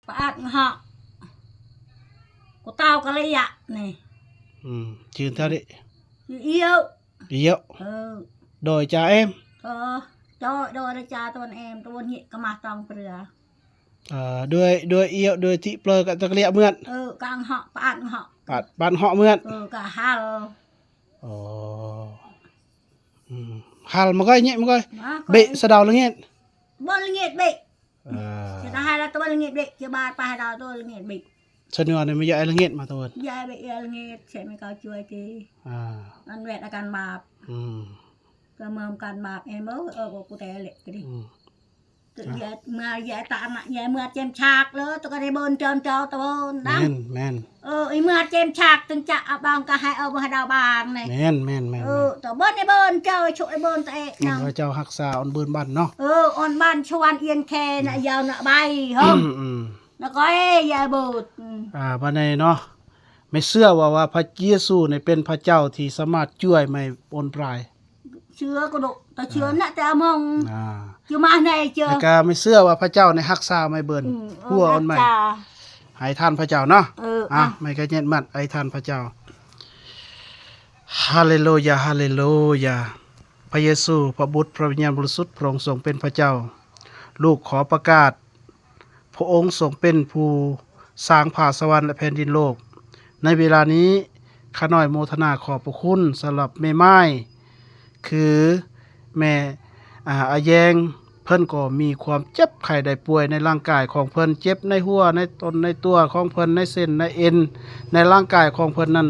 ປະອາດເຫາະ ກູເຕົາກະລະຍະນີ້ ອືມ ຈື່ເທົ່ານີ້ ອຽວ ອຽວ ເອີ ໂດຍ ຈາແອມ ເອີ ໂດຍ ໂດຍ ຈາຕາວັນແອມ ຕາວັນເຫຍກະມາຕອງເປືອ ເອີ ໂດຍ ໂດຍ ອຽວ ໂດຍ ຕິເປີກະຕະກະລະຍະເມືອນ ເອີ ກາງເຫາະ ປະອາດເຫາະ ປະອາດ ປະອາດເຫາະເມືອນ ເອີ ກະຫັນ ອໍ ອືມ ຫັນມາກ້ອຍ ເຫຍມາກ້ອຍ ເບະສະເດົາລະເຫງດ ບໍ່ລະເຫງດເບະ ເອີ ຈະໄດ້ໃຫ້ລະຕົວລະເຫງດເບະ ຈະບາດປະໃຫ້ລະຕົວລະເຫງດເບະ ສະເໜີໃຫ້ມາຢາຍລະເຫງດມາຕົວ ຢາຍເບະຢາຍລະເຫງດ ໃຫ້ແມ່ເຂົາຊ່ວຍຕິ ອ່າ ອັນແວດອາການບາບ ອືມ ກະເມືອງການບາບເອງເອີ ເອີ ກູແຕ່ເລະກະດີ ອືມ ຢາຍເມືອ ຢາຍຕານະ ຢາຍເມືອເຈັມຊາກເລີ ຕະກະໄດ້ເບິ່ນເຈົ້າ ເຈົ້າຕະເບິ່ນ ແມ່ນ ແມ່ນ ເອີ ອີເມືອເຈັມຊາກ ຕຶງຈະອາບາງກະໃຫ້ເອົາມາໃຫ້ດາວບາງນີ້ ແມ່ນ ແມ່ນ ແມ່ນ ເອີ ຕະເບິ່ນໃຫ້ເບິ່ນເຈົ້າ ຊຸກໃຫ້ເບິ່ນຕະເອະ ມັນວ່າເຈົ້າຮັກສາອອນເບິ່ນບັນເນາະ ເອີ ອອນບັນຊວນອຽນແຄນະ ອືມ ຍາວນະໃບ ເຮີ ອືມ ນະກອຍ ຢາຍເບິ່ນ ອືມ ອ່າ ບັດນີ້ເນາະ ແມ່ເຊື່ອວ່າ ວ່າພະເຢຊູນີ້ເປັນພະເຈົ້າທີ່ສາມາດຊ່ວຍໃຫ້ໂອນປາຍ ເຊື່ອກະດຸ ແຕ່ເຊື່ອນະ ແຕ່ມອງ ອ່າ ຈະມາໃນເຈີ ແລ້ວກະແມ່ເຊື່ອວ່າພະເຈົ້ານີ້ຮັກສາໃໝ່ເບິ່ນ ອືມ ເອີ ຫົວອ່ອນໃໝ່ ຮັກສາ ໃຫ້ທ່ານພະເຈົ້າເນາະ ເອີ ອ່າ ອ່າ ໃໝ່ກະເຫຍດມັດ ໃຫ້ທ່ານພະເຈົ້າ ຮາເລລູຢາ ຮາເລລູຢາ ພະເຢຊູ ພະບຸດ ພະວິນຍານບໍລິສຸດ ພະອົງຊົງເປັນພະເຈົ້າ ລູກຂໍປະກາດ ພະອົງຊົງເປັນຜູ້ສ້າງຟ້າສະຫວັນ ແລະ ແຜ່ນດິນໂລກ. ໃນເວລານີ້ ຂ້ານ້ອຍໂມທະນາຂອບພະຄຸນສຳລັບແມ່ໝ້າຍ ຄືແມ່ ອາ ອາແຍງ ເພິ່ນກໍມີຄວາມເຈັບໄຂ້ໄດ້ປ່ວຍໃນຮ່າງກາຍຂອງເພິ່ນ, ເຈັບໃນຫົວ, ໃນຕົນ, ໃນຕົວຂອງເພິ່ນ, ໃນເສັ້ນ, ໃນເອັນ, ໃນຮ່າງກາຍຂອງເພິ່ນນັ້ນ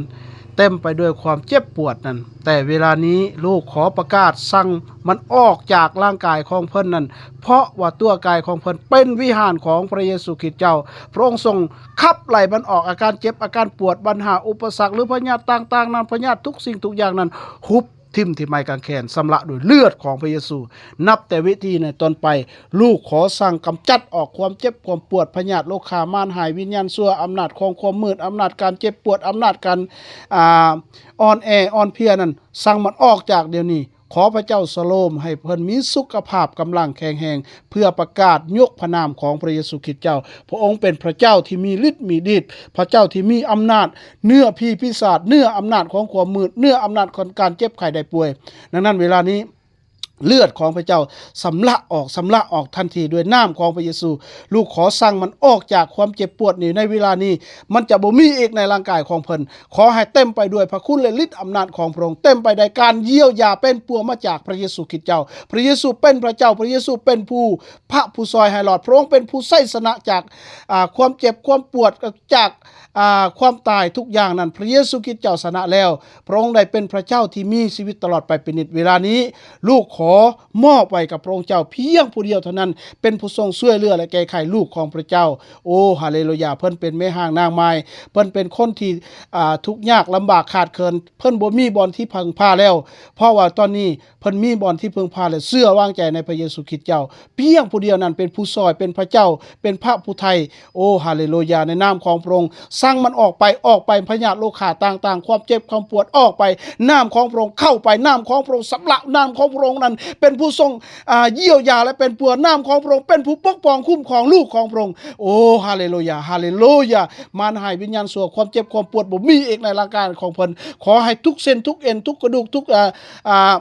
ເຕັມໄປດ້ວຍຄວາມເຈັບປວດນັ້ນ. ແຕ່ເວລານີ້ລູກຂໍປະກາດສັ່ງມັນອອກຈາກຮ່າງກາຍຂອງເພິ່ນນັ້ນ, ເພາະວ່າຕົວກາຍຂອງເພິ່ນເປັນວິຫານຂອງພະເຢຊູຄຣິດເຈົ້າ. ພະອົງຊົງຂັບໄລ່ມັນອອກ, ອາການເຈັບ, ອາການປວດ, ບັນຫາ, ອຸປະສັກ ຫຼື ພະຍາດຕ່າງໆນັ້ນ, ພະຍາດທຸກສິ່ງທຸກຢ່າງນັ້ນ, ຮຸບຖິ້ມທີ່ໄມ້ກາງແຂນ, ຊຳລະດ້ວຍເລືອດຂອງພະເຢຊູ. ນັບແຕ່ວິນາທີນີ້ເປັນຕົ້ນໄປ, ລູກຂໍສັ່ງກຳຈັດອອກຄວາມເຈັບ, ຄວາມປວດ, ພະຍາດ, ໂລຄາ, ມານຮ້າຍ, ວິນຍານຊົ່ວ, ອຳນາດຂອງຄວາມມືດ, ອຳນາດການເຈັບປວດ, ອຳນາດການ, ອາ, ອ່ອນແອ, ອ່ອນເພຍນັ້ນ, ສັ່ງມັນອອກຈາກດຽວນີ້. ຂໍພະເຈົ້າສະໂລມໃຫ້ເພິ່ນມີສຸຂະພາບກຳລັງແຂງແຮງ ເພື່ອປະກາດຍົກພະນາມຂອງພະເຢຊູຄຣິດເຈົ້າ. ພະອົງເປັນພະເຈົ້າທີ່ມີລິດມີເດດ, ພະເຈົ້າທີ່ມີອຳນາດເໜືອຜີປີສາດ, ເໜືອອຳນາດຂອງຄວາມມືດ, ເໜືອອຳນາດຂອງການເຈັບໄຂ້ໄດ້ປ່ວຍ. ດັ່ງນັ້ນເວລານີ້ ເລືອດຂອງພະເຈົ້າຊຳລະອອກ, ຊຳລະອອກທັນທີດ້ວຍນາມຂອງພະເຢຊູ. ລູກຂໍສັ່ງມັນອອກຈາກຄວາມເຈັບປວດນີ້ໃນເວລານີ້. ມັນຈະບໍ່ມີອີກໃນຮ່າງກາຍຂອງເພິ່ນ. ຂໍໃຫ້ເຕັມໄປດ້ວຍພະຄຸນ ແລະ ລິດອຳນາດຂອງພະອົງ, ເຕັມໄປໄດ້ການຢຽວຢາແປນປົວມາຈາກພະເຢຊູຄຣິດເຈົ້າ. ພະເຢຊູເປັນພະເຈົ້າ, ພະເຢຊູເປັນຜູ້ ພະຜູ້ຊ່ອຍໃຫ້ລອດ, ພະອົງເປັນຜູ້ໄຊຊະນະຈາກ, ອາ, ຄວາມເຈັບ, ຄວາມປວດ, ຈາກ, ອາ, ຄວາມຕາຍທຸກຢ່າງນັ້ນ, ພະເຢຊູຄຣິດເຈົ້າຊະນະແລ້ວ. ພະອົງໄດ້ເປັນພະເຈົ້າທີ່ມີຊີວິດຕະຫຼອດໄປເປັນນິດ. ເວລານີ້ ລູກຂໍມອບໄວ້ກັບພະອົງເຈົ້າພຽງຜູ້ດຽວເທົ່ານັ້ນ, ເປັນຜູ້ຊົງຊ່ວຍເຫຼືອ ແລະ ແກ້ໄຂລູກຂອງພະເຈົ້າ. ໂອ ຮາເລລູຢາ! ເພິ່ນເປັນແມ່ຮ້າງນາງໝ້າຍ, ເພິ່ນເປັນຄົນທີ່, ອາ, ທຸກຍາກລຳບາກຂາດເຂີນ, ເພິ່ນບໍ່ມີບ່ອນທີ່ເພິ່ງພາແລ້ວ, ເພາະວ່າຕອນນີ້ ເພິ່ນມີບ່ອນທີ່ເພິ່ງພາ ແລະ ເຊື່ອວາງໃຈໃນພະເຢຊູຄຣິດເຈົ້າພຽງຜູ້ດຽວນັ້ນ, ເປັນຜູ້ຊ່ອຍ, ເປັນພະເຈົ້າ, ເປັນພະຜູ້ໄຖ່. ໂອ ຮາເລລູຢາ! ໃນນາມຂອງພະອົງ, ສັ່ງມັນອອກໄປ, ອອກໄປ, ພະຍາດໂລຄາຕ່າງໆ, ຄວາມເຈັບ, ຄວາມປວດ, ອອກໄປ. ນາມຂອງພະອົງເຂົ້າໄປ, ນາມຂອງພະອົງຊຳລະ, ນາມຂອງພະອົງນັ້ນເປັນຜູ້ຊົງ, ອາ, ຢຽວຢາ ແລະ ແປນປົວ. ນາມຂອງພະອົງເປັນຜູ້ປົກປ້ອງ, ຄຸ້ມຄອງລູກຂອງພະອົງ. ໂອ ຮາເລລູຢາ! ຮາເລລູຢາ! ມານຮ້າຍ, ວິນຍານຊົ່ວ, ຄວາມເຈັບ, ຄວາມປວດບໍ່ມີອີກໃນຮ່າງກາຍຂອງເພິ່ນ. ຂໍໃຫ້ທຸກເສັ້ນ, ທຸກເອັນ, ທຸກກະດູກ, ທຸກ, ອາ, ອາ,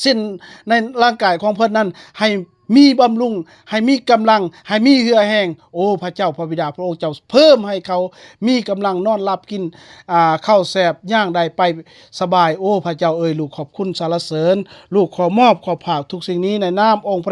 ເສັ້ນໃນຮ່າງກາຍຂອງເພິ່ນນັ້ນ ໃຫ້ມີບຳລຸງ, ໃຫ້ມີກຳລັງ, ໃຫ້ມີເຫື່ອແຮງ. ໂອ ພະເຈົ້າພະບິດາ, ພະອົງເຈົ້າເພີ່ມໃຫ້ເຂົາມີກຳລັງນອນຫຼັບກິນ, ອາ, ເຂົ້າແຊບ, ຍ່າງໄດ້ໄປສະບາຍ. ໂອ ພະເຈົ້າເອີຍ, ລູກຂອບຄຸນສັນລະເສີນ, ລູກຂໍມອບ, ຂໍຝາກທຸກສິ່ງນີ້ໃນນາມອົງພະ